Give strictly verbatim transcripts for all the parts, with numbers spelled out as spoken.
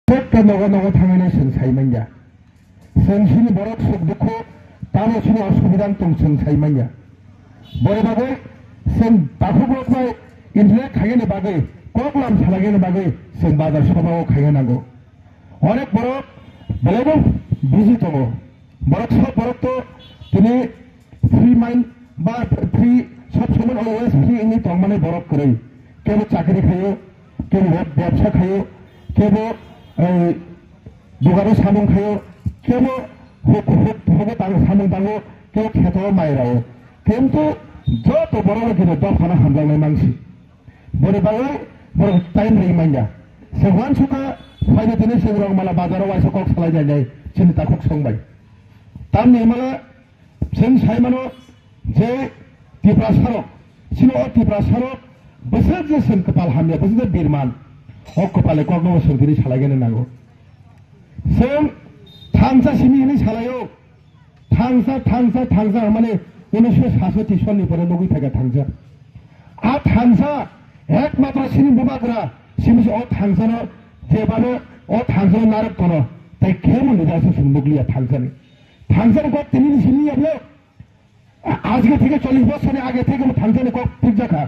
Protekta nogo nogo thangani chwng sai manya. Chwng chini borok suk dukhu, tamo chini osubida tong chwng sai manya. Boni bagwi chwng takhuk rok bai interact khaiyani bagwi, koklam salaiyani bagwi chwng bazar sobao khaiya nango. Onek borok belaibo busy tongo. Borok sob borok to tini free mind ba free, sob somoi always free wngwi tongmani borok kwrwi. Kebo chakri khaio, kebo beb-, bebsa khaio, kebo, eh, dogano samung khaio, kebo huk-, huk-, hugo tang-, samung tango, kebo kheto mai rao. Kintu joto borok no kino dophano hamjaknai mangsi. Boni bagwi borok time ri manya. Se uansukha phaidi tini se rong mala bazaro waisa kok salai nai nai chini takhuk song bai. Tamni mala Chwng sai mano je Tiprasarok, chini o Tiprasarok bwswk je chwng kwpal hamya, bwswk je birman, o kwpalni kokno chwng tini salaigani nango. Chwng thangsa simi hwnwi salaio, thangsa, thangsa, thangsa hwnmani unisho sasoti sonni pore nugwi phaikha thangsa. A thangsa ekmatro chini bubagra, simi se o thangsano jebano o thangsano narwk tono, tei khe mwnwi da se chwng nukliya thangsani. Thangsani kok tini simi ya blo. আজকে থেকে চল্লিশ বছর আগে থেকে থাংজানি কক ঠিক জায়গা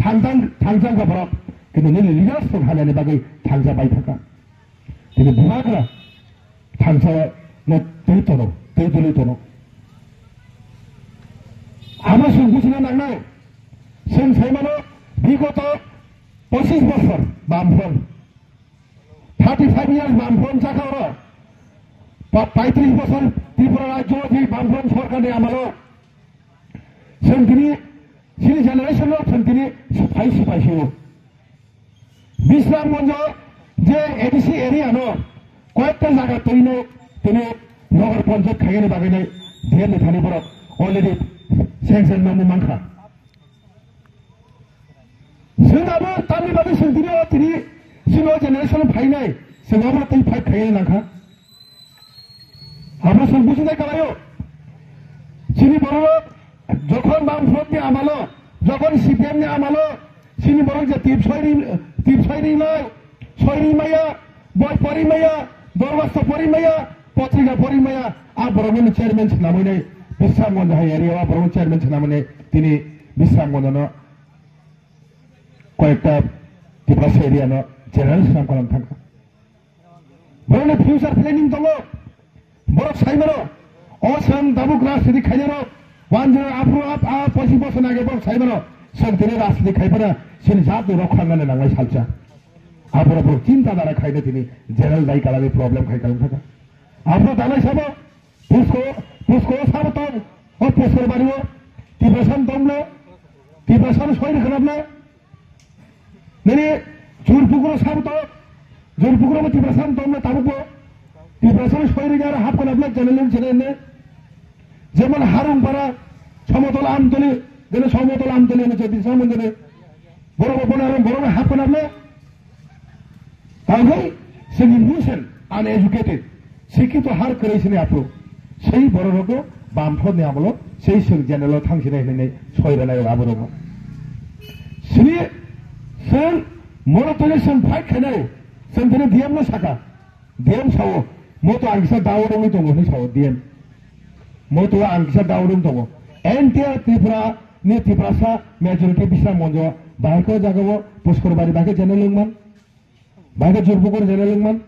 থাংজান থাংজান গা বরক কিন্তু নীল লিডার্স তো হাজানি বাকি থাংজা বাই থাকা কিন্তু বিভাগরা থাংজা না তুই তনো তুই তুলি তনো আমরা সব বুঝিনা নাংনাই সেন সাইমানো বিগত পঁচিশ বছর বামফ্রন্ট থার্টি ফাইভ ইয়ার্স বামফ্রন্ট জায়গা ওরা পঁয়ত্রিশ বছর ত্রিপুরা রাজ্য যে বামফ্রন্ট সরকারনি আমলো Sentini, sini generation no sentini sipai sipai sio. Bisramganj je A D C area no koyekta jaga twi no tini nogar panchayat khaigani bagwi nai D M ni thani borok already sanction no mankha. Sing abo tamni bagwi sentini o tini sino generation phainai sing abo twi fight khaigani nangkha. Abo song businai kalaio. Chini borok jokhon Bamfront ni amalo, jokhon C P M ni amalo, chini borok je tip soi ri, tip soi ri nai, soi ri maya, boi pori maya, dorbasto pori maya, potrika pori maya, a borok ni chairman swnamwi nai, Bisramganj hai area o borok ni chairman swnamwi nai, tini Bisramganj no koyekta Tiprasa area no general swnam kalam thangkha. Borokni future planning tongo. Borok sai mano. O chwng tabuk rajniti khainai rok. One zero aphuru ap a poichi bosor age borok sai mano. Chwng tini rajniti khai phano chini jat ni rokha nani nangnai salsa. Aphuru borok chinta dara khaina tini general dai kalani problem khai kalang thaka. Aphuru dalai sabo. Pusko, pusko sabo tong, o puskor bari o, Tiprasa tong le, Tiprasa soi rwkhnap le, nini Jurpukro sabo tong, Jurpukro bo Tiprasa tong le tabuk bo, Tiprasa soi rwkya aro hap khnap le, jene le, jene le, jemon Harungpara, Somotol Amtoli, jene Somotol Amtoli, jene Jyoti Samon jene, borok bo bono, borok bo hap khnap le, Tangwi chwng innocent, uneducated, sikito har kwrwi sini aphuru. Sei bororokno bamphorni amolo sei chwng jail-o thangsinai hinwi soi rwnai rok aborokno. Sini chwng mono tongwi chwng fight khainai, chwng tini D M no saka. D M sao, moto ang kisa dao rwngwi tongo hinwi sao D M. Moto ang kisa dao rwng tongo. Entire Tripura ni Tiprasa majority Bisramganj bahai ko jagao Puskor Bari bahai ko jail-o lwngman. Bahai khe Jurpukur jail-o lwngman.